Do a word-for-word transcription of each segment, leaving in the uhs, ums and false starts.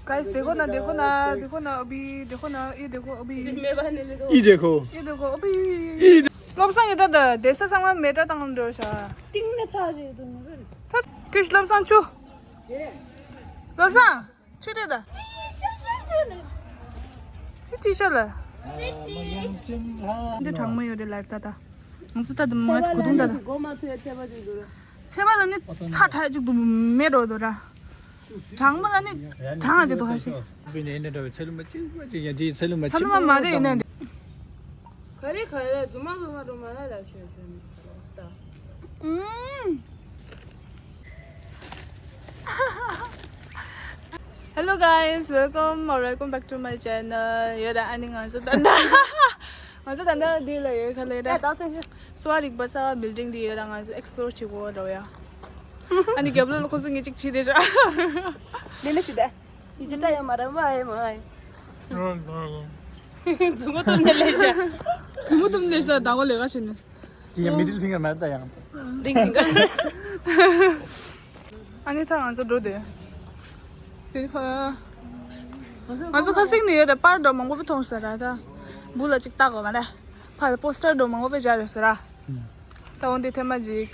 गाइस, देखो ना, देखो ना, देखो ना, अभी देखो ना, ये देखो अभी। ये देखो। ये देखो अभी। ये दे- བློ་བཟང་ཡོད་ད་ད་བསྡད་ས་ཚང་མ་མེ་སྲེག་བཏང་འགྲོ་ཤག་ཏིང་ནས་ཚ་ཞིག་འདུག་ནི་རེད། ད་ཁྱོད་བློ་བཟང་ཆུ། བློ་བཟང་ཆུ་སྤྲད་ད། སི་ཊི་ཤོ་ལ། འདི་གྲང་མོ་ཡོད་རེད་ལར་ད་ད། ང་ཚོ་ད་ད་མ་གོ་དུང་ད་ད། ཚེ་བ་ལ་ནི་ཚ་དྲག་ཅིག་འདུག་མེ་འགྲོ་འདུག་ར། གྲང་མོ་ལ་ནི་གྲང་ཅིག་འདུག་ཧ་ཤི། བི་ནས་ཨེ་འདྲ་འདྲ་བའི་ཚ་ལུ་མ་གཅིག་པ་གཅིག་ཡ་དེའི་ཚ་ལུ་མ་ཚ་ལུ་མ་མ་རེད་ཡིན་ན། ག་རེ་ག་རེ་རྫུན་མ་རྫུན་མ་རུ་མ་ལ་ལ་ཤོད་ཤོད་ནི་ད། ཨུམ། Hello guys, welcome or welcome back to my channel. ཡོད་ར་ཨ་ནི་ང་ཚོ་ད་ད་ང་ཚོ་ད་ད་འདི་ལ་ཡོད་ཁ་ལེ་ར། གསོ་བ་རིག་པ་གསར་བ་building འདི་ཡོད་ར། ང་ཚོ་explore བྱེད་དགོས་ར་ཡ། ཨ་ནི་རྒྱབ་ལོགས་ལ་ཁོ་ཚོ་ངེད་ཅིག་བྱེད་དེ་ཤག་ལེ་ལེ་ཞིག་ད། ཡི་ཅི་ད་ཡ་མ་ར་མ་ཨེ་མ་ཨེ། རོ་རོ་རོ། མཛུབ་མོ་བཏུམ་ནས་ལེ་ཤག་མཛུབ་མོ་བཏུམ་ནས་ཤག་ད་གོ་ལེ་ག་ཤེས་ནས། དེ་ཡང་མི་ཌལ་ཕིང་གར་མ་རེད་ད་ཡང་། ཌིང་ཌིང་གར། ཨ་ནི་ད་ང་ཚོ་འགྲོ་དེ། དེ་ཕ། ང་ཚོ་ཁ་སིག་ནས་ཡོད་རེད། པར་འདྲ་མང་པོ་མཐོང་ས་ར་ད། འབུ་ལ་ཅིག་བལྟ་གོ་མ་རེད། ཕ་ལ་པོ་སི་ཊར་འདྲ་མང་པོ་དཔེ་སྦྱར་ཡོད་ས་ར། ད་འོན་ཏེ་ཐེངས་མ་ཅིག་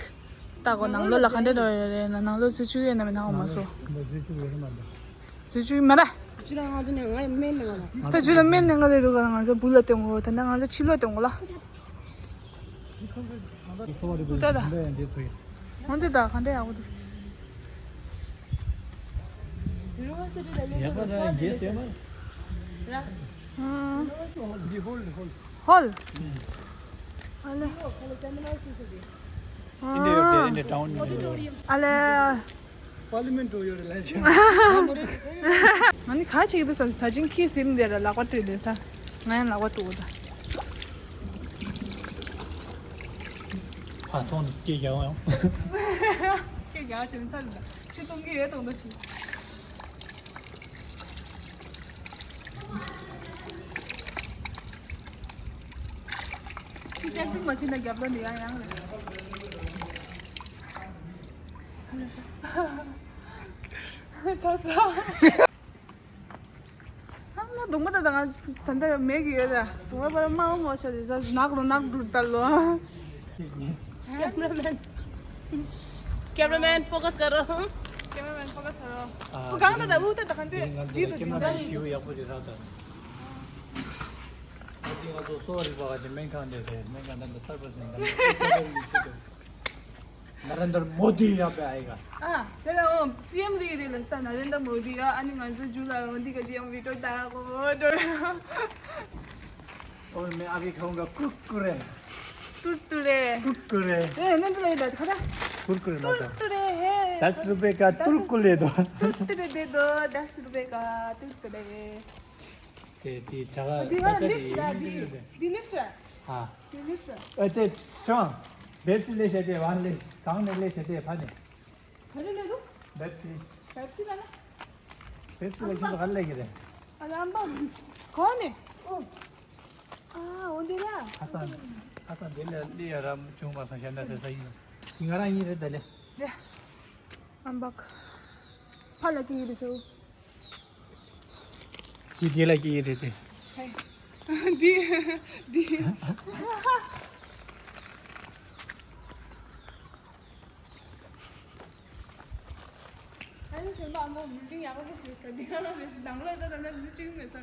བལྟ་གོ་ནང་ལོགས་ལ་ག་འདྲ་འདྲ་ཡོད་རེད་ན། ནང་ལོགས་ཚུ་ཆུ་ཡོད་ན་མེད་ན་འོ་མ་སོ། ཚུ་ཆུ་མ་རེད། ཅི་ལ་ང་ཚོ་ནས་ང་ཡི་སྨན་ནས་ང་ལ། ད་ཆུ་ལ་སྨན་ནས་ང་ལས་འདུག་ག་ང་ཚོ་འབུ་ལ་བསྟན་གོ་ད་ནས་ང་ཚོ་ཕྱི་ལོགས་བསྟན་གོ་ལ། ད་ད། འོན་ཏེ་ད་ག་འདྲ་ཡག་པོ་འདུག་ཡག་པོ་ད་རྒྱས་སེ་མ། ཧོལ། ཨ་ལེ། ཨིན་ཌི་ཡོད་དེ་ཨིན་ཌི་ཊའུན་ཡོད། ཨ་ལེ། པར་ལི་མེན་འགྲོ་ཡོད་རེད་ལབ་བྱས། ང་ནི་ག་བྱེད་ཀྱི་འདུག་བསམ། ད་ཅིང་ཁྱི་ཟིན་དེ་ལ་ལག་པ་བཀྲུས་ལེ་ད། ང་ཡང་ལག་པ་བཀྲུ་དགོས་ད། ཕ་ཐོང་ནི་སྐད་རྒྱག་ཡོང་། སྐད་རྒྱག་བྱས་ཚར་ལ་ཆུ་གཏོང་གི་ཡོད་གཏོང་ད་ཆུ། ཆུ་ལྕགས་ཐིག་མ་ཕྱིན་ན་རྒྱབ་ལོགས་ནས་ཡང་ཡང་རེད། ཚ་ས། ཨ་མ་གདོང་པ་ད་ད་ང་ད་ལྟ་མེད་ཀྱི་ཡོད་ད། གདོང་པ་པར་དམར་མོ་ཆགས་ཏེ་ད་ནག་རུ་ནག་རུ་ད་ལོ། Cameraman. Cameraman focus करो. Cameraman focus करो. ཨ། ཨུ་གང་ད་ད་ཨུ་ད་ད་གང་དུ་འདི་ད་འདི་ད་ཞིའུ་ཡག་པོ་ཅིག་རག་ད། ཨ་ཏི་ང་ཚོ་གསོ་བ་རིག་པ་ག་ཅིག་སྨན་ཁང་འདི་རེད། སྨན་ཁང་ད་ད་གསར་པ་ཟིན་ད་ནི་ཆེད་དུ། नरेंद्र मोदी यहाँ पे आएगा। ཨ་དེ་ལ་ཨོ་པི་ཨེམ་ལི་རེད་ལ་ས་नरेंद्र मोदी ཡ། ཨ་ནི་ང་ཚོ་ཇུ་ལ་འོ་འདི་ག་ཅི་ཡང་བི་ཏོ་ད་གོ་འགྲོ། और मैं अभी खाऊंगा कुरकुरे। कुरकुरे। कुरकुरे। ए नंद ले दा खड़ा। कुरकुरे माता। कुरकुरे है। दस रुपए का कुरकुरे दो। कुरकुरे दे दो। दस रुपए का कुरकुरे। ते ती छागा दी हाँ लिफ्ट दा दी। दी लिफ्ट है। हाँ। दी लिफ्ट है। ए ते चो। बेप्सी ले से ते वान ले। काउन ले से ते फाने। खड़े ले दो। बेप्सी। पेप्सी लाना। पेप्सी लेकिन तो कर लेगी रे। अरे अम्बा, कौन है? ओ। आ, वो दे रहा। हसन, हसन दिल ले यार, हम चूमा सा शानदार से सही है। सिंगारा ही रे दले। ले। अम्बा। फल की रे सो। ཡི་དེ་ལ་སྐྱེ་ཡི་རེད་དེ། འདི། འདི། ཨ་ནི་གཞོན་པ་ཨ་མ་བིལ་ཌིང་ཡག་པོ་ཞིག་ད་འདི་ག་ལ་མེད་ནང་ལ་ད་ད་ན་འདི་གཅིག་མེད་ས།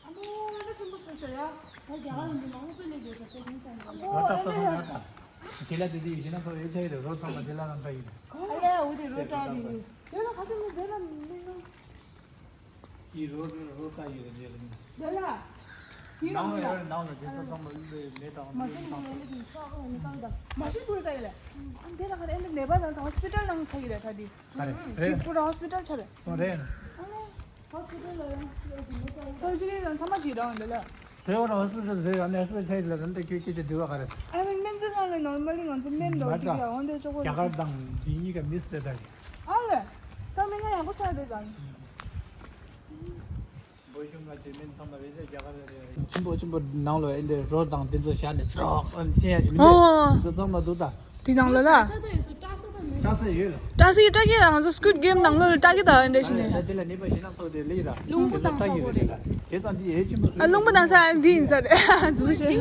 ཨ་མ་ཨ་ན་ཆེན་པོ་ཞིག་ཡ། ད་རྒྱ་གར་འདི་མང་པོ་སྤེལ་ལས་དགོས་ས་དེ་རིང་ས་ནས། ཨ་མ་ཨ་ན་ཡ། དེ་ལ་དེ་དེ་ཡིན་ན་ཁོ་རེ་ཆ་ཡི་རེད། རོ་ཚང་མ་དེ་ལ་རང་ད་ཡི་རེད། ཨ་ཡ་འོ་དེ་རོ་ཏྲ་ཡི་རེད། དེ་ལ་ཁ་ཆེན་མོ་དེ་ལ་མི་ནོ། ཡི་རོ་རོ་ཏྲ་ཡི་རེད་དེ་ལ་མི། དེ་ལ། ཡི་རོ་མི་ལ། ནང་ལ་དེ་ཚོ་ཚང་མ་ལུས་མེད་དང་མ་ཤི་ནུ་ལ་ལི་ཏི་ས་ཨོ་ནི་ཏང་ད། མ་ཤི་ནུ་ལ་ཡི་ལ། ཨ་དེ་ལ་ཁ་ཨེ་ནི་ནེ་པ་ལ་ཧོ་སི་པི་ཏལ་ནང་ཚ་ཡི་ལ་ཁ་དེ། ཨ་རེད་རེད། ཏྲི་པུ་ར་ཧོ་སི་པི་ཏལ་ཆ་རེད། ཨོ་རེད། ཨ་ནི། ཧོ་སི་པི་ཏལ་ལ་ཡང་སུ་རེད་ཀྱི་མེད་ཀྱང་། སར་ཇི་རི་དང་ཚང་མ་བྱེད་རང་འདི་ལ། དེ་བར་ཧོ་སི་པི་ཏལ་ཟེར་ཡང་ནས་སུ་ཆ་ཡི་ལ་རེད། འདི་ཁྱོད་ཁྱེད་ཀྱི་འདྲི་བ་ག་རེད། ཨ་ནི་སྨན་རྩིས་ཁང་ལ་ནོར་མལ་ལི་ང་ཚོ་སྨན་འདྲ་བོ་འདི་ག་འོང་དེ་ཅོག་པོ་རེད། རྒྱ་གར་དང་འདི་གཉིས་ཀ་མིས་བྱས་ད་རེད། ཨ་ལེ། ད་སྨན་ཁང་ཡག་པོ་ཆགས་རེད་ད། འབོ་གཞུང་ང་ཚོའི་སྨན་ཚང་མ་རེད་ཟེར་རྒྱ་གར་རེད། ཆེན་པོ་ཆེན་པོ་ནང་ལ་ཨེ་འདྲ་རོ་དང་དེ་ཚོ་བཞག་ནས་ཙོག་ཨ་ནི་ཚེ་ཡ་ཅིག་མི་འདུག་ཨོ། དེ་ཚོ་ཚང་མ་འདུག་ད། དེ་ནང་ལ་ལ། སྐྲ་སེ་ཡོད་ལ། སྐྲ་སེ་སྐྲ་གི་ང་ཚོ་Squid Game་ནང་ལོགས་ལ་སྐྲ་གི་ད་འདྲ་ཞིག་ནས། ད་དེ་ལ་ནད་པ་ཞེ་ན་ཚོགས་དེ་ལེགས་ར། རླུང་བུ་བཏང་ས་གོ་རེད། བྱས་ཙང་འདི་ཡེ་ཆེན་པོ་ཨ། རླུང་བུ་བཏང་ས་འདི་ཡིན་ས་རེད། འཛུམ་ཞིག་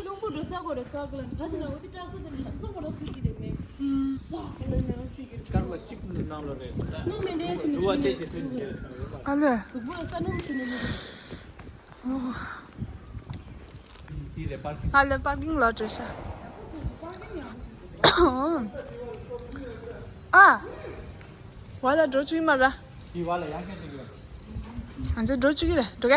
རླུང་བུ་འགྲོ་ས་གོ་རེད་ས་གོ་ལ་ད་དེ་ན་འོ་དེ་སྐྲ་སེ་དེ་ལ་ཡིན་སོང་གོ་ལ་ཚིག་གི་རེད་ནས། ས་གོ་ལ་ནས་རང་ཚིག་གི་རེད། སྐར་མ་གཅིག་ནང་ལོ་རེད། རླུང་མེ་འདྲ་ཞིག་འགྲོ་བ་དེ་ཞིག་ཐོན་གྱི་རེད། ཨ་ལས། གཟུགས་པོ་ལ་ས་སྣུམ་ཞིག་ནས་ལུས། འདི་རེད་པར་ཀིང་། ང་ལ་པར་ཀིང་ལ་འགྲོ་ཤག་ཨ། བ་ལ་འགྲོ་བཅུག་མ་ར། འདི་བ་ལ་ཡང་ཁྱེད་ཅིག་ཡོད། ང་ཚོ་འགྲོ་བཅུག་གི་རེད། འགྲོ་ག་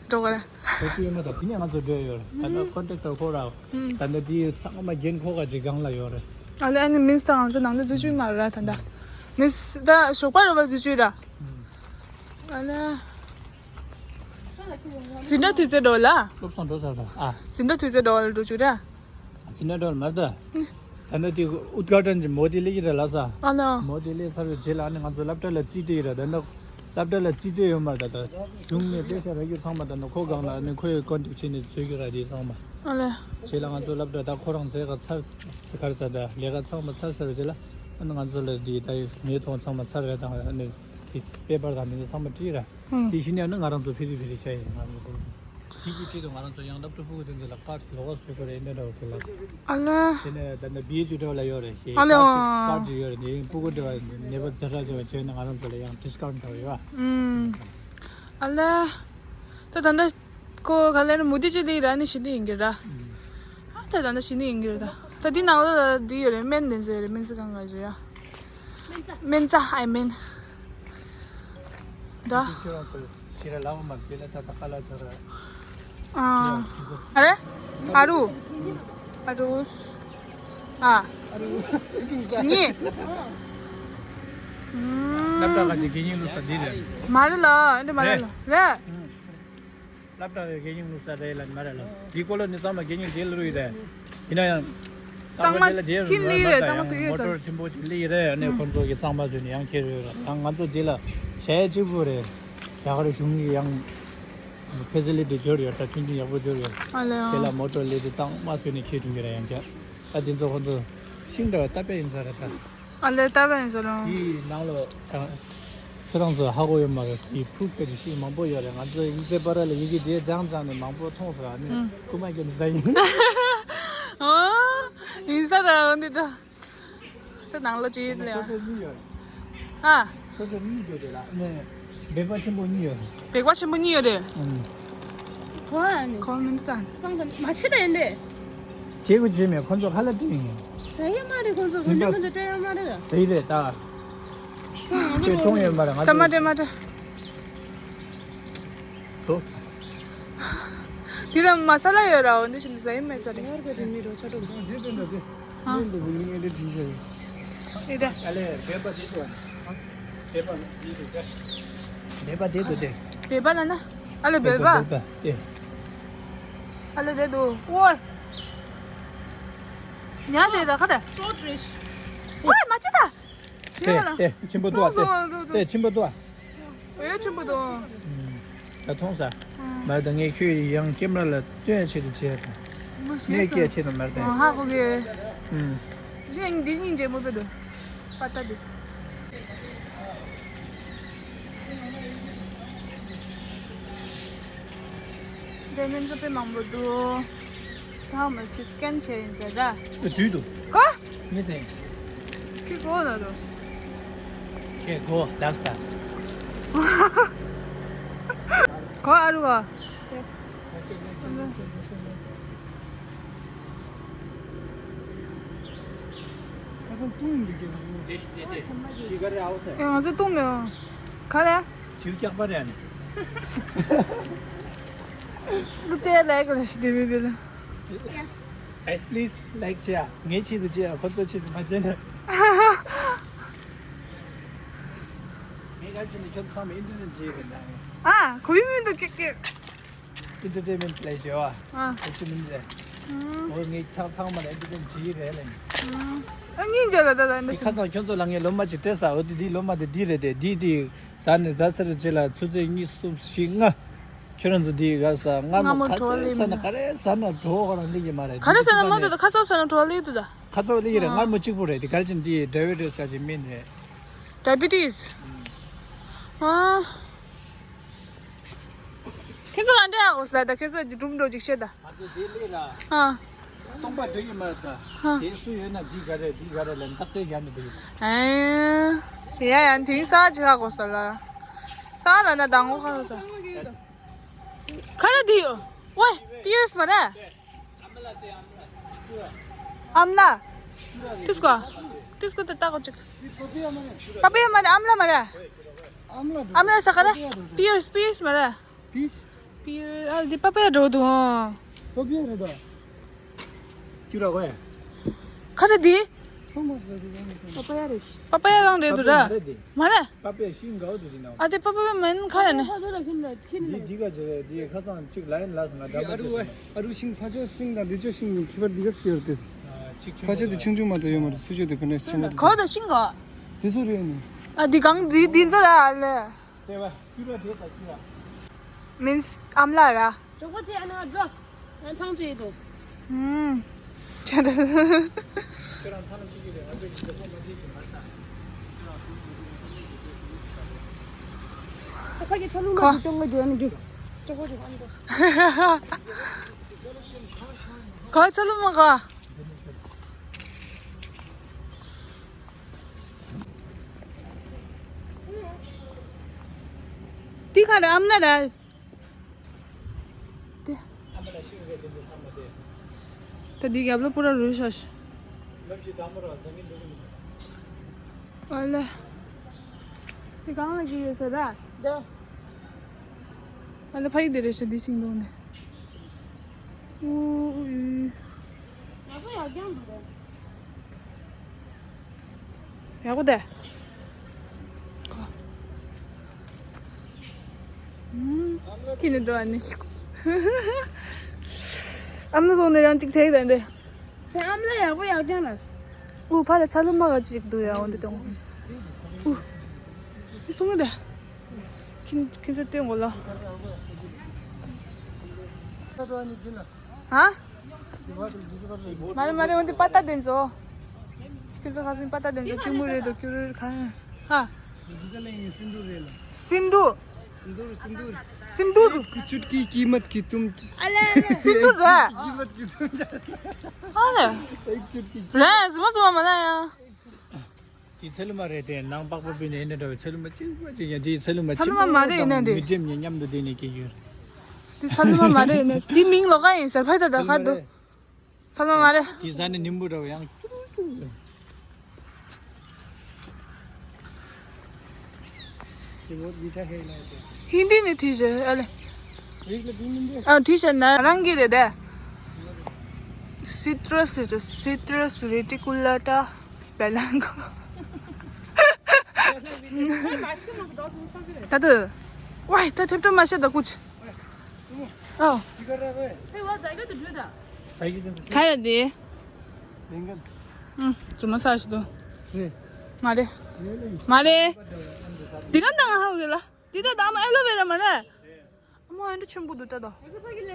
འགྲོ་ག་ར། འགྲོ་བཅུག་ཡོད་མ་ད་དེ་ནས་ང་ཚོ་འགྲོ་ཡོད་རེད། ད་ལྟ་ཀོན་ཊེག་ཊར་ཁོ་ར། ད་ལྟ་དེ་ཚང་མ་རྒན་ཁོ་ག་ཅིག་སྒང་ལ་ཡོད་རེད། ཨ་ལེ་ཨ་ནི་མིན་སི་ད་ང་ཚོ་ནང་དུ་འཛུལ་བཅུག་མ་ར་ད་ད། མིན་སི་ད་ཞོགས་པ་རེད་བ་འཛུལ་བཅུག་ར། ཨ་ལེ། འཛིན་གྲྭ་དུས་ཚོད་འགྲོ་ལ། སློབ་སྦྱོང་འགྲོ་ཚར་ད་ཨ། འཛིན་གྲྭ་དུས་ཚོད་འགྲོ་ལ་འགྲོ་བཅུག་ར། འཛིན་གྲྭ་འགྲོ་ལ་མར་ད། ད་ནི་དེ་ཨུད་གྷ་ཊན་གྱི་མོ་དེ་སླེབས་ཀྱི་རེད་ལ་ས། ཨ་ལ། མོ་དེ་སླེབས་ཚར་བའི་རྗེས་ལ་ཨ་ནི་ང་ཚོ་སློབ་གྲྭ་ལ་རྩིས་སྤྲད་ཡོད་ར། ད་ནི་སློབ་གྲྭ་ལ་རྩིས་སྤྲད་ཡོད་མ་རེད། ད་ད་གཞུང་ནས་པེ་ཤ་རག་རྒྱུ་ཚང་མ་ད་ནི་ཁོ་སྒང་ལ་ཨ་ནི་ཁོ་ཡི་ཀོན་ཊེག་བྱས་ནས་འཛུལ་གྱི་ར་དེ་ཚང་མ། ཨ་ལ། རྗེས་ལ་ང་ཚོ་སློབ་གྲྭ་ད་ཁོ་རང་ཚོའི་ག་ཚར་ག་རེ་ཟ་ད་ལས་ཀ་ཚང་མ་ཚར་ཚར་བའི་རྗེས་ལ་ཨ་ནི་ང་ཚོ་ལ་དེ་ད་ངའི་ཐོག་ཚང་མ་ཚར་རེད་དང་ཨ་ནི་དེ་པེ་པར་དང་དེ་ཚོ་ཚང་མ་བྲིས་ར། ཨང་། དེ་བཞིན་ཡང་ན་ང་རང་ཚོ་ཕི་རི་ཕི་རི་བྱས་ཡིན། ང་རང་ཚོ་དེ་གི་ཆེད་དུ་ང་རང་ཚོ་ཡང་སློབ་ཕྲུག་ཕྲུ་གུ་དེ་ཚོ་ལ་ཀར་ལོ་ག་བཟོ་དགོས་རེད་འདྲ་འདྲ་བོ་དེ་ལ། ཨ་ལ། དེ་ནས་ད་ནི་བི་ཨེ་ཅུ་འདྲ་བོ་ལ་ཡོད་རེད་ཞེས། ཨ་ལ། ཀར་ཅིག་ཡོད་རེད། དེ་ཕྲུ་གུ་འདྲ་བ་ནད་པ་ཛ་དྲག་ཅིག་བྱས་ན་ང་རང་ཚོ་ལ་ཡང་ཌི་སི་ཀའུན་ཊི་འདྲ་བོ་ཡོད། ཨུམ། ཨ་ལ། ད་ད་ནི་ཁོ་ག་ལེར་མུ་ཏི་ཅི་ལི་ར་ནི་ཞི་ནི་ཡིན་གྱི་ར། ཨ་ད་ད་ནི་ཞི་ནི་ཡིན་གྱི་ར་ད། ད་འདི་ནང་ལ་འདི་ཡོད་རེད། སྨན་དེ་ཚོ་ཡོད་རེད། སྨན་རྩིས་ཁང་ག་ཚོད་ཡ། སྨན་རྩིས་ཨའི་མེན། ད། ཁྱེད་རང་ཚོ་ཤི་ར་ལ་བ་མ་དེ་ལ་ད་ད་ཁ་ལ་ཚོ་ར། ཨ། ཨ་རེ། ཨ་རུ། ཨ་རུས། ཨ། ཉི། སློབ་གྲྭ་ག་ཅིག་དགེ་རྒན་བླུགས་ས་འདི་རེད། མ་རེད་ལ་འདི་མ་རེད་ལ་རེད། སློབ་གྲྭ་གི་དགེ་རྒན་བླུགས་ས་རེད་ལ་མ་རེད་ལ། འདི་ཀོ་ལོ་ནི་ཚང་མ་དགེ་རྒན་དེ་ལ་རུ་ཡི་རེད། ཡིན་ན་ཡང་། གཙང་མ་ཁྱིམ་ལི་རེད། གཙང་མ་སུ་ཡོད་ས། མོ་ཊར་ཆེན་པོ་ཅིག་ལི་རེད། ཨ་ནི་ཁོང་ཚོ་གི་གཙང་མ་བཟོས་ནས་ཡང་ཁྱེར་ཡོད་ར། ད་ང་ཚོ་འདི་ལ་གཞས་གཅིག་པུ་རེད། རྒྱ་གར་གཞུང་གི་ཡང་ཕེ་སི་ལི་ཊི་འབྱོར་ཡོད། ད་མཐུན་རྐྱེན་ཡག་པོ་འབྱོར་ཡོད། ཨ་ལེ། དེ་ལ་མོ་ཊར་ལི་དེ་གཙང་མ་བཟོས་ནས་ཁྱེར་འགྲོ་གི་རེད། ཡང་བསྐྱར་ད་འདི་ཚོ་ཁོང་ཚོ་ཤིང་འདྲ་བ་ཏ་པེ་ཡིན་ས་རེད་ད། ཨ་ལེ་ཏ་བན་ཟེར་རོ། དེའི་ནང་ལ་ཁྱེད་རང་ཚོ་ཧ་གོ་ཡོད་མ་རེད། དེའི་པུ་རུབ་དེ་ཞིག་མང་པོ་ཡོད་རེད། ང་ཚོ་ཡིག་ཚད་པ་ར་ལ་ཡི་གེ་དེ་སྦྱང་སྦྱང་ནས་མང་པོ་མཐོང་སོང་། ཨ་ནི་ཨུ། རྐུ་མ་རྒྱབ་ནས་ད་ཡིན། ཨོ། ཡིན་ས་ར་འོ་འདི་ད། ད་ནང་ལ་ཅི་ཡིན་ལ། ཁོ་ཚོ་གཉིས་ཡོད་རེད། ཨ། ཁོ་ཚོ་གཉིས་ཡོད་རེད་ལ་ནས། སྦལ་པ་ཆེན་པོ་གཉིས་ཡོད་རེད། སྦལ་པ་ཆེན་པོ་གཉིས་ཡོད་རེད། ཨུ། གོ་ཨ་ནི། གོ་མི་འདུག་ད། གཙང་ད་མ་ཆེ་ད་ཡིན་ལེ། བྱེད་དགོས་བྱེད་མེད་ཁོ་ཚོ་ཁ་ལ་སྤྲིང་ཡིན། ཟ་ཡ་མ་རེད་ཁོ་ཚོ། རོ་ཉ་ཁོ་ཚོ་སྤྲད་ཡ་མ་རེད། དེ་རེད་ད། ཁོ་ང་ཚོ་ཁྱོད་མཐོང་ཡོད་མ་རེད། ང་ད་མ་ཚོ་སྤྲད་མ་སྤྲད། ཚོ། དེ་ལ་མ་ས་ལ་ཡོད་ར་འོ་འདི་བཞིན་ཟ་ཡ་མེད་ས་རེད། ཡོད་རེད་དེ་མི་རོ་ཆ་གྲོགས་ཚོ། འདི་དེ་འདྲ་དེ། ཨ། ནི་འདི་བུ་ནི་ངས་འདི་བྲིས་བྱས། ཨེ་ད། ཨ་ལེ་སྦལ་པ་དེ་ཚོ། སྦལ་པ་འདི་ཚོ་དེ། སྦལ་པ་དེ་ཚོ་དེ། སྦལ་པ་ལ་ན། ཨ་ལེ་སྦལ་པ། སྦལ་པ་དེ། ཨ་ལེ་དེ་དུ་ཨོ། ཉ་དེ་ད་ཁ་ད། ཨོ་མ་ཅི་ད། དེ་དེ་ཆེན་པོ་འདུག་ཨ། དེ་དེ་ཆེན་པོ་འདུག་ཨ། ཨེ་ཆེན་པོ་འདུག་ཨ། ད་མཐོང་ས། མ་ད་ངས་ཁྱོད་ཡང་ཀེམ་ར་ལ་སྟོན་ཡ་ཆེད་དུ་བྱས་ཡ་དང་། ངས་སྐད་ཆེད་དུ་མར་བསྟན། ཧ་གོ་གི། འདི་འདི་སྙིང་རྗེ་མོ་པེ་འདུག་པ་ཏ་འདི། དེ་ནས་ཚོ་དཔེ་མང་པོ་འདུག་ད་མ་ཅིག་སྐན་ཆེ་ཡིན་ཟེར་ད། དུས་འདུག་ག་མི་དེ། ཁྱི་གོ་ལ་རོ། ཁྱི་གོ་ལགས་ད། གོ་ཨ་རུ་ག་ཁ་སང་བཏུང་མི་འདུག་ཁྱེད་རང་། ཨེ་ང་ཚོ་བཏུང་མེད། ག་ལས། བྱིའུ་སྐྱག་པ་རེད་ཨ་ནི། ལུ་ཅེ་ལའི་ཀི་ལ་ཞིག་དེ་མི་དེ་ལ། Guys, please like བྱེད་ཨ། ངའི་ཆེད་དུ་བྱེད་ཨ། ཁོ་ཚོ་ཆེད་དུ་མ་བྱེད་ན། ངས་ག་ཅི་ནས་ཁྱོད་ཚང་མ་ཨེན་ཊར་ཊེན་བྱེད་ཡོད་ཀྱི་འདུག་ཨ། གོ་ཡི་མི་འདུག་ཀེ་ཀེ། ཨེན་ཊར་ཊེན་མེན་ཊི་ལས་བྱེད་ཨ། ཨ། ཨེ་ཅི་མིན་ཟེར། ཨུམ། འོ་ངས་ཁྱེད་ཚང་མ་ལ་ཨེན་ཊར་ཊེན་བྱེད་ཀྱི་རེད་ལབ་ཡིན། ཨུམ། ཨ་སྙིང་རྗེ་ལ་ད་ད་ཨེན་ཊར་ཊེན། ཁ་སང་ཁྱོད་ཚོ་ལ་ངས་ལོ་མ་ཅིག་སྤྲད་ས། འོ་དེ་དེའི་ལོ་མ་དེ་འདི་རེད་དེ། འདི་དེ་ཟ་ནས་ཟ་ཚར་རྗེས་ལ་ཆུ་ཚོད་གཉིས་གསུམ་བཞི་ལྔ། ཁྱོད་རང་ཚོ་འདི་ག་ས་སྔ་མོ་མོ་ག་བྲོ་ཚོད་ལི་ས་ན་མིན་ག་རེ་ཟ་ན་བྲོ་བ་རང་ལི་གི་མ་རེད། ག་རེ་ཟ་ན་མ་འདི་ད་ཁ་ཚ་ཟ་ན་བྲོ་ལི་འདུག་ད། ཁ་ཚ་ལི་གི་རེད། ཨ། སྔ་མོ་གཅིག་པུ་རེད། དེ་ག་རེ་བྱས་ན་འདི་ཌའི་བེ་ཊིས་ཟེར་ཅིག་སྨན་རེད། ཌའི་བེ་ཊིས། ཨ། ཁྱེད་ཚོ་ག་འདྲ་ཡག་གོ་ས་ད། ཁྱེད་ཚོ་སྒྲུང་འགྲོ་ཅིག་བཤད་ད། ང་ཚོ་དེ་ལས་ལ། ཨ། སྟོང་པ་འགྲིག་གི་མ་རེད་ད། ཨ། དེ་སུ་ཡོད་ན་འདི་ག་རེད་འདི་ག་རེད་ལ་བརྟག་དཔྱད་རྒྱག་ནས་འདུག་ཨེ། ཡ་ཡ་དེང་ས་ཅི་ཧ་གོ་ས་ལ། ས་ལ་ན་དང་གོ་ཁ་ལ་ས། ཁ་ར་དེ་ཡོད། ཝེ། པི་ཡར་སི་མ་རེད། ཨམ་ལ། དེ་སྐོ། དེ་སྐོ་དེ་ལྟ་གོ་ཅིག་པ་པི་ཡ་མ་རེད། ཨམ་ལ་མ་རེད། ཨམ་ལ་ས་ཁ་ར། པི་ཡར་སི། པི་ཡར་སི་མ་རེད། པི་ཡར་སི། ཨ། འདི་པ་པ་ཡ་འགྲོ་འདུག་ཨང་། པ་པ་ཡ་རེད་ད། ཁྱོད་ར་གོ་ཡ། ཁ་ར་འདི། པ་པ་ཡ་རེད། པ་པ་ཡ་རང་རེད་འདུག་ར། པ་པ་ཡ་མ་རེད་འདི། མ་རེད། པ་པ་ཡ་ཤིང་འགའ་འདུག་འདི་ན། ཨ་དེ་པ་པ་ཡ་མིན་ཁ་ར་ནི། འདི་འདི་ག་ཅེ་འདི་ཁ་སང་གཅིག་ལ་ཡིན་ལ་སོང་ང་འདི་ཨ་རུ་ཨ་རུ་ཤིང་ཕ་ཆོས་ཤིང་དང་འདི་ཆོས་ཤིང་གི་ཁྱི་པར་འདི་ག་སྐྱོར་ཏེ། ཕ་ཆོས་འདི་ཆུང་ཆུང་མ་གཏོགས་ཡོད་མ་རེད། སུ་ཆོས་འདི་ཕ་ནས་ཆེན་མོ་གོ་ད་ཤིང་ག་འདི་ཚོ་རེད་ནི། ཨ་འདི་གང་འདི་འདི་ཚོ་ར་ཨ་ལེ། དེ་བ་ཀུ་ར་དེ་ད་ཀུ་ར། མིན་ཨམ་ལ་ར། གྲོགས་པོ་ཆེ་ཨ་ན་འགྲོ། ང་ཐང་ཆེ་ཡི་དོ། ཨུམ། ཁྱོད་རང་ཐང་ཆེ་གི་རེད། ང་ཚོ་ཡིན་ཚེ་ཁོ་མ་ཆེ་གི་མ་རེད་ད། ཁྱོད་རང་ཐུག་ཐུག་ཐུག་ཐུག་ཐུག་ཐུག་ཐུག་ད་རེད། ད་ཕ་གི་ཚ་ལུ་མ་ཁོ་གི་ཏོང་གི་དེ་ཨ་ནི་རྒྱུ། གྲོགས་པོ་ཆེ་ཨ་ནི་དོ། ཁོ་ཚ་ལུ་མ་ག་འདི་ག་རེ་ཨམ་ལ་ར། ཏེ། ད་འདི་རྒྱབ་ལོ་པུ་ར་རུལ་ཤག་ཤག་ཨ་ལེ། འདི་གང་ལ་གི་ཡོད་ས་ར། འདི། ཨ་ལེ་ཕ་ཡི་དེ་རེད་ཤག་འདི་ཤིང་སྡོང་ནས། ཨུ་ཨུ། ཡག་པོ་ཡག་རྐྱང་འདུག་རེད། ཡག་པོ་དེ། ཁོ། ཨུམ། ཁྱེད་ནི་འགྲོ་ཨ་ནི། ཨམ་ན་སོང་ནས་ཡང་གཅིག་བྱས་ཡིན་དེ། དེ་ཨམ་ལ་ཡག་པོ་ཡག་རྐྱང་ལ། ཨུ་ཕ་ལ་ཚ་ལུ་མ་ག་ཅིག་འདུག་ཡ་འོ་འདི་གཏོང་གོ་ཨུ། ཨི་སོང་ངི་དེ། ཁྱེད་ཁྱེད་ཚོ་སྟོན་གོ་ལ། ཨ། མ་རེད་མ་རེད། འོན་ཏེ་པ་ཏ་དེ་ཚོ། ཁྱེད་ཚོ་ཁ་སང་པ་ཏ་དེ་ཚོ་སྐྱུར་མོ་རེད་དོ། སྐྱུར་ག་ཧ། འདི་ག་ལ་ཡིན། སིན་དུ་རེད་ལ། སིན་དུ། སིན་དུ་རེད། སིན་དུ་རེད། སིན་དུ་རེད། ཀུ་ཅུད་ཀི་ཀི་མད་ཀི་ཏུམ། སིན་དུ་རེད། ཀི་མད་ཀི་ཏུམ། ཨ་ལེ། ཀུ་ཅུད་ཀི་ཀི། རེད། ཟི་མ་ཟི་མ་མ་ལ་ཡ། དེ་ཚ་ལུ་མ་རེད་དེ། ནང་པགས་པ་བུད་ནས་ཨེ་ན་འདྲ་བའི་ཚ་ལུ་མ་གཅིག་པ་གཅིག་ཡ། དེ་ཚ་ལུ་མ་ཚ་ལུ་མ་མ་རེད། ཨེ་ན་དེ་མི་འགྲེམ་ཉེ་མཉམ་དུ་བསྡད་ནས་སྐྱེ་ཡོད་རེད། དེ་ཚ་ལུ་མ་མ་རེད། ཨེ་ན་དེ་མིང་ལོག་ག་ཡིན་ཟེར་ཕ་ད་ད་ཁ་འདུག་ཚ་ལུ་མ་མ་རེད། དེ་ཟ་ནས་ནིམ་བུ་འདྲ་བ་ཡང་ཅུ་ཅུ་ཡོད། དེ་ལོ་འདི་ད་ཧེ་ལ་ཟེར། ཧིན་དི་ནས་བྲིས་བཞག་ཨ་ལེ། རིགས་ལ་དེ་མིན་འདི། ཨ་བྲིས་བཞག་ན་རང་གི་རེད་དེ། སི་ཏྲ་སི་ཏྲ་སི་ཏྲ་སི་རེ་ཏི་ཀུ་ལ་ཏྲ་བེ་ལང་གོ། ད་དུ། ཝའི་ད་ཁྲེབ་ཁྲེབ་མ་བཤད་ད་ཀུ་ཆི། ཨོ། ཆ་ཡ་དེ། ཨུམ། ཙུ་མ་ས་ཞིག་ཏུ། མ་རེད། མ་རེད། འདི་ག་འདང་ཧ་གི་ལ། འདི་ད་ད་མ་ཨེ་ལོ་ཝེ་ར་མ་རེད། ཨ་མ་ཨེ་འདྲ་ཆེན་པོ་འདུག་ད་ད། ཁྱེད་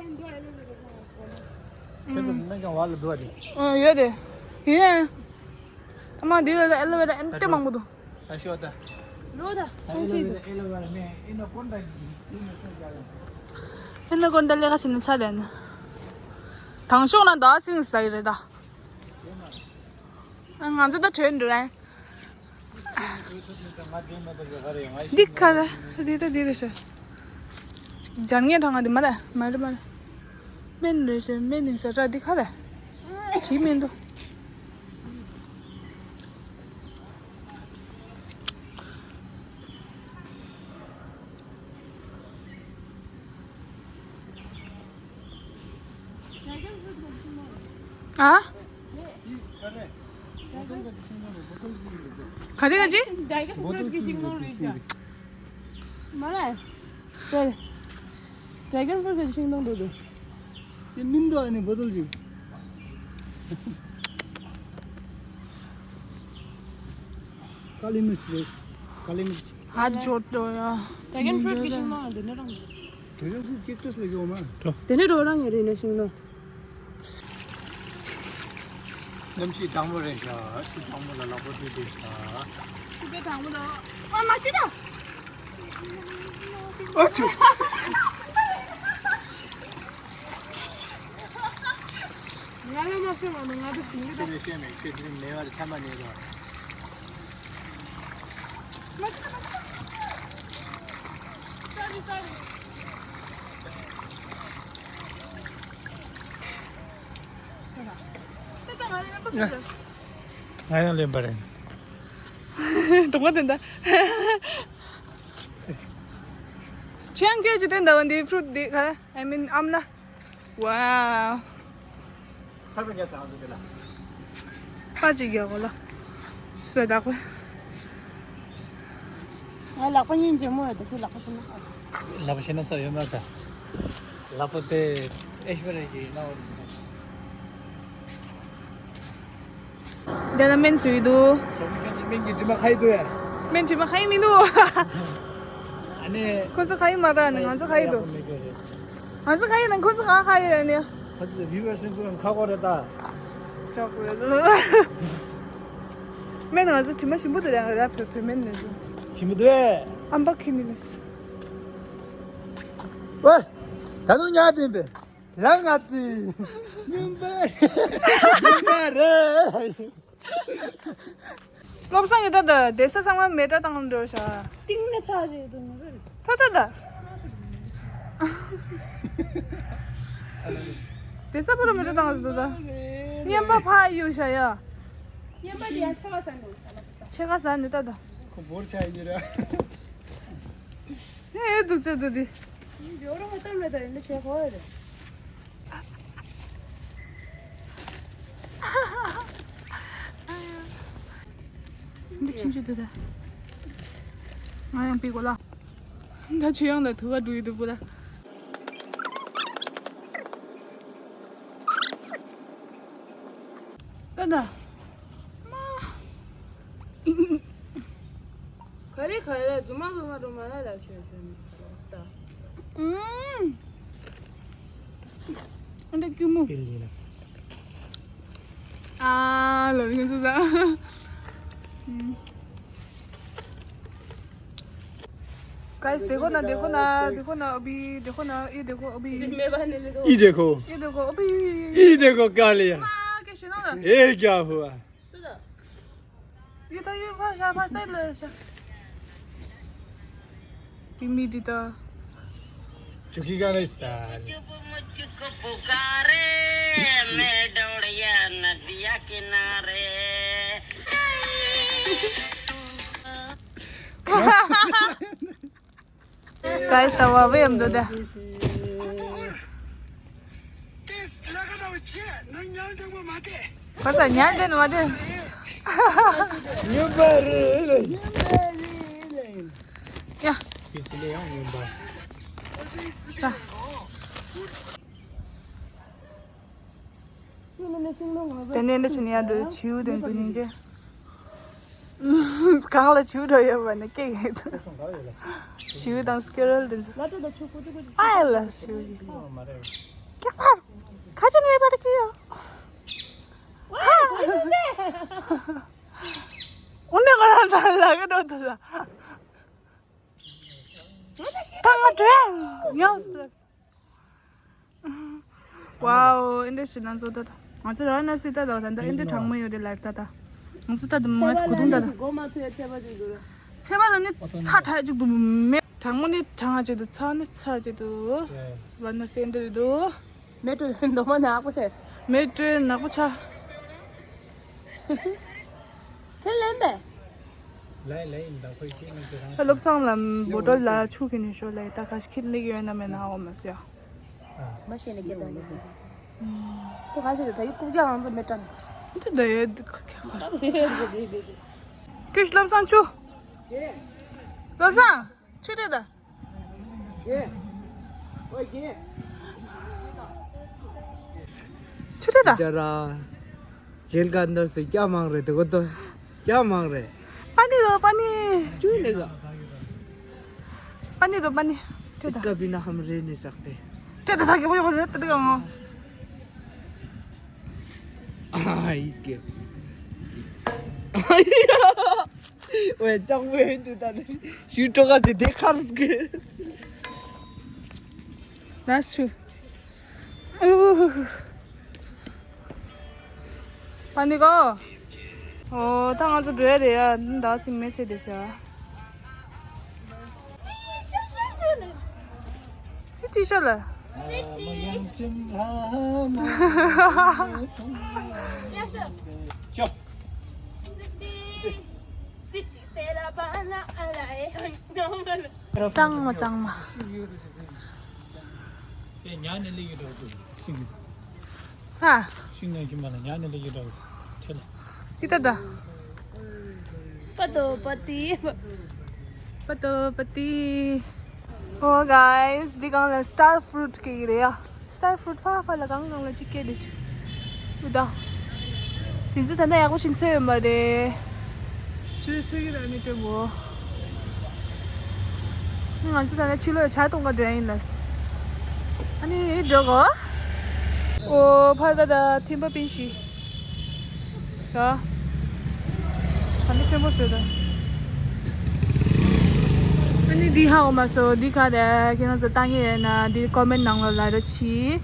ཚོ་ནང་གང་བ་ལ་འདུག་རེད། ཨ་ཡོད་རེད། ཡིན། ཨ་མ་འདི་ལ་ཨེ་ལོ་ཝེ་ར་ཨེ་འདྲ་མང་པོ་འདུག་ད་ཤོག་ད། ལོ་ད། ཨེ་ལོ་ཝེ་ར་ཨེ་ལོ་ཝེ་ར་མེ་ཨེ་ནོ་ཀོན་ཌ་ཡིན། ཨེ་ནོ་ཀོན་ཌ་ལས་ཀ་བྱེད་ན་ཚར་རེད་ན། དང་ཤོག་ན་ད་སིང་ས་ཡི་རེད་ད། ང་ཚོ་ད་བྲོས་འགྲོ་རེད། འདི་ག་རེ། འདི་ད་འདི་རེད་ཤག་སྦྱར་ངན་གྲང་ང་འདི་མ་རེད། མ་རེད་མ་རེད། སྨན་རེད་ཤག་སྨན་ཡིན་ས་ར། འདི་ག་རེ། བྲིས་མི་འདུག་ཨ། ག་རེ་ག་ཅི། མ་རེད། ཌེ་གོན་ཕུ་རུཊ་གི་ཤིང་སྡོང་འདུག་དེ་མིན་འདུག་ཨ་ནི་བོ་ཏོལ་ཅིག་ཀ་ལི་མིར་ཆི་རེད། ཀ་ལི་མིར་ཆི། ཧ་ཇོ་ཏོ་ཡ། ཌེ་གོན་ཕུ་རུཊ་གི་ཤིང་སྡོང་འདི་ནི་རང་། དེ་རིང་ཁོ་ཀེག་ཊས་ལ་ཡོང་མ། དེ་ནི་རོ་རང་ཡོད་རེད་ན་ཤིང་ནོ། གནམ་གཤིས་གྲང་མོ་རེད་ཤག་ཆུ་གྲང་མོ་ལ་ལག་པ་བཀྲུས་བསྡད་ཤག་ཆུ་དཔེ་གྲང་མོ་འདུག་ཨ་མ་ཅི་ད། ཨ་ཆུ། ང་ལ་མ་ཟེར་བ་ནི་ང་ཚོ་ཞིང་ལས་དང་། ཤེས་མེད་ཤེས་མེད་ཁྱོད་དེ་རིང་མེད་པ་ཚང་མ་ནས་རོ། མ་ཅི་ད་མ་ཅི་ད། སོ་རི་སོ་རི། ང་ཡང་ལེན་པ་རེད། དུང་བ་དེ་འདྲ། ཆེན་སྐད་ཀྱི་དེ་འདྲ་བ་འདི་ཕྲུ་ཊི་འདི་ག་རེ། I mean ཨམ་ན། Wow. ཁ་ཁ་རྒྱག་ཚར་འདུག་དེ་ལ། ཁ་ཅིག་རྒྱག་གོ་ལ། སོ་བདག་པོ། ང་ལག་པ་གཉིས་འཇེ་མོ་ཡོད་དོ་ཁྱོད་ལག་པ་ཤི་ན། ལག་པ་ཤི་ན་ས་ཡོད་མ་ས། ལག་པ་དེ་ཨེ་ཤི་བ་རེ་གི་ན་འོ། དེ་ལ་སྨན་བཟོས་འདུག་སྨན་གྱི་དྲི་མ་ཁ་ཡི་འདུག་ཡ། སྨན་དྲི་མ་ཁ་ཡི་མི་འདུག་ཨ་ནི། ཁོ་ཚོ་ཁ་ཡི་མ་ར་ནི་ང་ཚོ་ཁ་ཡི་འདུག་ང་ཚོ་ཁ་ཡི་ནི་ཁོ་ཚོ་ཁ་ཁ་ཡི་ནི། ཁ་ཚོ་བི་བར་སི་ཚོ་ཁ་ཁོ་རེད་ད། ཅོག་རེད། སྨན་ང་ཚོ་དྲི་མ་ཞིམ་པོ་འདུག་ར་ར་བོད་བོད་སྨན་ནས་བཟུང་། ཞིམ་པོ་འདུག་ཨམ་པ་ཁི་ནི་ནི། ཝེ། ད་དུང་ཉལ་བསྡད་པས། རང་ང་ཚོའི་སྨྱོན་པ་སྨྱོན་པ་རེད། བློ་བཟང་གིས་ད་ལྟ་བསྡད་ས་ཚང་མ་མེ་སྲེག་བཏང་འགྲོ་ཤག་གཏིང་ནས་ཚ་ཞིག་འདུག་ནི་རེད། ད་ད་ད། བསྡད་ས་ཕར་མེ་སྲེག་བཏང་འདུག་ད། བརྙན་པ་ཕར་གཡུག་ཤག་ཡ། བརྙན་པ་དེ་ཡང་ཆེ་བ་ཟ་འདུག་ཆེ་བ་ཟ་ནི་ད་ད། ཁོ་འབོར་ཆགས་ཡིན་ར། དེ་ཨེ་འདུག་ཚེ་འདུག་དེ། འདི་ཆུང་ཆུང་འདུག་ད། ང་ཡང་པི་གོ་ལ། ད་ཆུ་ཡང་ལ་ཐུ་བ་འགྲོ་ཡི་འདུག་པོ་ལ། ད་ད། མ། ག་རེ་ག་རེ་རྫུན་མ་རྫུན་མ་རྫུན་མ་ལ་ལ་ཆོས་ཆོས་མི་ད། ཨུམ། ཨ་འདྲ་སྐྱུར་མོ། ཨ་ལོ་རིང་སུ་ད། गाइस देखो ना, देखो ना, देखो ना, अभी देखो ना, ये देखो अभी। ये देखो। ये देखो अभी। ये देखो क्या लिया? माँ, कैसे ना? ये क्या हुआ? ये तो ये भाषा, भाषा ले। ये मिडी तो। चुकी का नहीं साल। चुप मुझको पुकारे, मैं डोड़िया नदिया किनारे। गाइस, अब अबे हम दो दे। ཁོ་ཚ་ཉལ་དེ་ནི་མ་དེ། ཡ། དེ་ནས་འདི་ཕྱིན་ཡར་འགྲོ་བྱིའུ་དེ་ཚོ་སྙིང་རྗེ། གང་ལ་བྱིའུ་འགྲོ་ཡོད་པ་ནི་སྐད་ཡིན། བྱིའུ་དང་སྐེ་རོལ་དེ་ཚོ། ཨ་ལ་བྱིའུ་ཡིན། སྐྱག་ཚར། ཁ་ཆེ་ནི་མེད་པ་རེད་ཀི་ཡོ། འོ་ནས་ང་རང་ད་ལ་ག་འགྲོ་ཐུབ་ད། ད་ང་འགྲོ་ཡང་ཡོང་སྲིད། ཝའོ། ཨིན་དྲ་ཞིག་ན་ཚོ་ད་ད། ང་ཚོ་ར་ན་སི་ད་ད་ད་ད་ཨིན་དྲ་གྲང་མོ་ཡོད་རེད་ལ་ད་ད། ང་ཚོ་ད་ད་མ་གུ་དུང་ད་ད། ཚེ་བ་ལ་ནི་ཚ་ཐག་ཅིག་ཏུ་མེད། གྲང་མོ་ནི་གྲང་ཅིག་ཏུ་ཚ་ནི་ཚ་ཅིག་ཏུ། ར་ན་སི་ཨིན་དྲ་རེད་དོ། མེ་ཏྲོ་འདོ་མ་ནག་པོ་ཆེ། མེ་ཏྲོ་ནག་པོ་ཆ། ཁྱེད་ལེན་པས། ལའི་ལའི་ཡིན་ད་ཁོས་ཁྱེད་ནི་ཁྱེད་རང་། བློ་བཟང་ལ་བོ་ཊོལ་ལ་ཆུ་ཁྱེར་ནས་ཤོག་ལའི་ད་ཁ་ཤས་ཁྱེད་ལེགས་ཡོད་ན་མེད་ན་ཧ་གོ་མ་སོང་ཡ། མ་ཤེས་ནས་སྐད་བཏང་ཡིན་ཟེར། ཁོ་ཁ་ཤས་ཀྱི་ད་ཡི་རྐུབ་བཀྱག་ང་ཚོ་མེ་ཏྲོ་འདི་ད་ཡོད་ཁ་ཁ་ས། ཁྱོད་བློ་བཟང་ཆུ། བློ་བཟང་། ཆུ་སྤྲད་ད། ཆུ་སྤྲད་ད། ཅ་ར། जेल का अंदर से क्या मांग रहे थे वो तो क्या मांग रहे? पानी दो, पानी। क्यों देगा? पानी दो, पानी। इसका बिना हम रह नहीं सकते। ཁྲེ་ད་ད་གི་བོ་ཡོ་རེད་ད་གི་ང་། ཨ་ཡི་གེ། ཝེ་ཅང་ཝེ་འདི་ད་ནི་ཞུ་ཀྲོ་ག་དེ་དེ་ཁར་སྐེ། That's true. ཕ་ནི་གོ། ཨོ་ད་ང་ཚོ་འགྲོ་ཡ་རེད་ཡ། ད་ཚིག་མེ་སེ་དེ་ཤ། སི་ཏི་ཤ་ལ། གཙང་མ་གཙང་མ། ཉ་ནས་ལེགས་ཡོད་འགྲོ་ཤིང་ཧ། ཤིང་ནས་ཤིང་མ་ལ་ཉ་ནས་ལེགས་ཡོད་འགྲོ་ཁྲེ་ལ། ཏི་ཏ་ཏ། པ་ཏོ་པ་ཏི། པ་ཏོ་པ་ཏི། Oh guys, འདི་སྒང་ལ་star fruit སྐྱེ་གི་རེད་ཡ། Star fruit ཕ་ཕ་ལ་གང་གང་ལ་གཅིག་སྐྱེ་འདི་ཆུ། ཨུ་ད། དེ་ཚོ་ད་ལྟ་ཡག་པོ་ཞིག་ཚོས་ཡོད་མ་རེད། ཆུ་ཚོད་ཀྱི་ར་མི་སྟོན་པོ། ང་ཚོ་ད་ལྟ་ཕྱི་ལོགས་ཇ་འཐུང་ག་འགྲོ་ཡ་ཡིན་ལ། ཨ་ནི་འགྲོ་གོ། ཨོ་ཕ་ད་ད་ཐིམ་པ་པིན་ཤི། ད། ད་ནི་ཆེན་པོ་བཟོས་ད། ཨ་ནི་འདི་ཧ་གོ་མ་སོང་། འདི་ག་རེད། ཁྱེད་རང་ཚོ་ལྟ་མཁན་ཡོད་ན་འདི་ཀོ་མེན་ནང་ལ་ལབ་རོགས་གྱིས།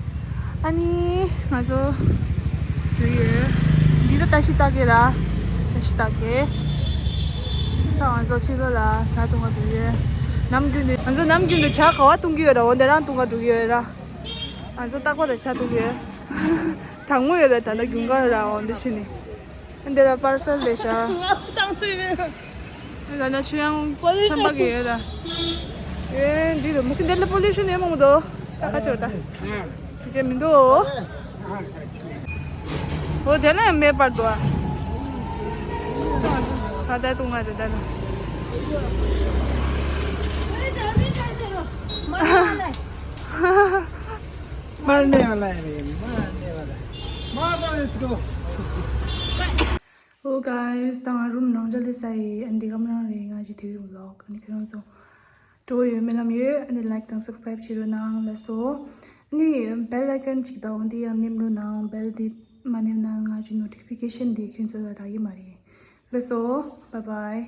ཨ་ནི་ང་ཚོ་འགྲོ་ཡོད། འདི་ད་བཀྲ་ཤིས་རྟགས་བརྒྱད་ར། བཀྲ་ཤིས་རྟགས་བརྒྱད། ད་ང་ཚོ་ཕྱི་ལོགས་ལ་ཇ་འཐུང་ག་འགྲོ་ཡོད། ནམ་རྒྱུན་དུ་ང་ཚོ་ནམ་རྒྱུན་དུ་ཇ་ག་བ་འཐུང་གི་ཡོད་ར། འོ་འདི་རང་འཐུང་ག་འགྲོ་གི་ཡོད་ར། ང་ཚོ་རྟག་པར་ཇ་འཐུང་གི་ཡོད། གྲང་མོ་ཡོད་ར། ད་ལྟ་རྒྱུན་གང་ར། འོ་འདི་ཕྱི་ནས། འདི་ལ་པར་སལ་ལས་བྱ། ང་བཏང་ཐུབ་མེད། ད་ནི་ཆུ་ཡང་ཆམ་པ་གི་ཡོད་ལ། ཨེ་འདི་ལ་མི་ཤི་འདི་ལ་པོ་ལུ་ཤན་ཡོད་མང་པོ་འདུག་ད་ཁ་ཆེ་བ་ད། དེ་ཅེ་མི་འདུག་འོ་དེ་ལ་ཡང་མེད་པར་འདུག་ཨ། ས་ད་ཏུང་ང་རེད་ད་ལ། མར་ནས་བ་ལ་རེད། མར་ནས་བ་ལ། མར་ནས་ལེ་ཊི་གོ། Oh guys, ད་ང་རུམ་ནང་ཇ་ལི་ས་ཡི། ཨ་འདི་གམ་རང་རེད། ང་ཅི་དེ་རིང་ཝི་ལོག་ཨ་ནི་ཁྱེད་རང་ཚོ་སྤྲོ་བོ་ཡོད་སྨོན་ལམ་ཡོད། ཨ་ནི་ལའིཀ་དང་སབ་སི་ཀ་རའིབ་བྱེད་རོགས་གནང་། ལགས་སོ། ཨ་ནི་བེལ་ཨའི་ཀོན་ཅིག་དང་འདི་ཡང་ནེམ་རོགས་གནང་། བེལ་འདི་མ་ནེམ་ན་ང་ཅི་ནོ་ཊི་ཕི་ཀེ་ཤན་འདི་ཁྱོད་ཚོ་ལ་རག་གི་མ་རེད། ལགས་སོ། བའི་བའི།